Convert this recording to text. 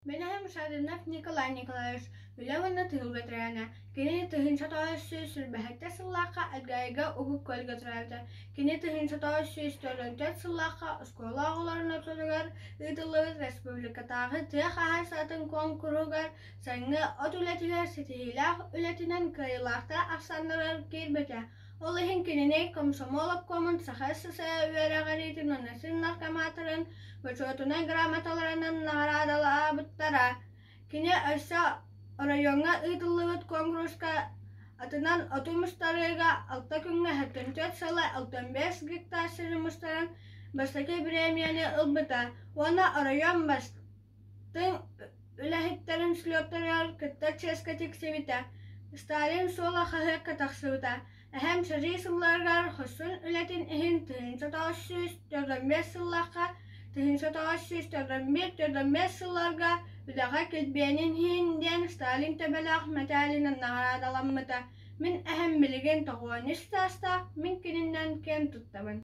Мин эһэм Шаринов Николай Николаевич үлэ уонна тыыл бэтэрээнэ. Кини 1927 сыллаахха Элгээйигэ Уһук Күөлгэ төрөөбүтэ. Кини 1944 сыллаахха оскуола оҕолорун ортотугар ыытыллыбыт республикатааҕы тыа хаһаайыстыбатын куонкуруһугар сайыҥҥы от үлэтигэр ситиһиилээх үлэтинэн кыайыылаахтар ахсааннарыгар киирбитэ. Ол иһин кинини Комсомол обкомун Саха СССР үөрэҕириитин уонна син наркоматтарын Бочуотунай грамоталарынан наҕараадалаабыттара. Кини өссө оройуоҥҥа ыытыллыбыт куонкуруска атынан оту мустарыыга алта күҥҥэ 74 сыла 65 гектар сири мустаран бастакы бириэмийэни ылбыта уонна оройуон бастыҥ үлэһиттэрин слеттарыгар кыттар чиэскэ тиксибитэ. Сталин суола хаһыакка тахсыбыта. Эһэм сэрии сылларыгар хорсун үлэтин иһин 1945 сыллаахха, 1941-45 сылларга үлэҕэ килбиэнин иһин диэн Сталин төбөлөөх мэтээлинэн наҕараадаламмыта. Мин эһэм билигин 93 саастаах, мин кининэн киэн туттабын.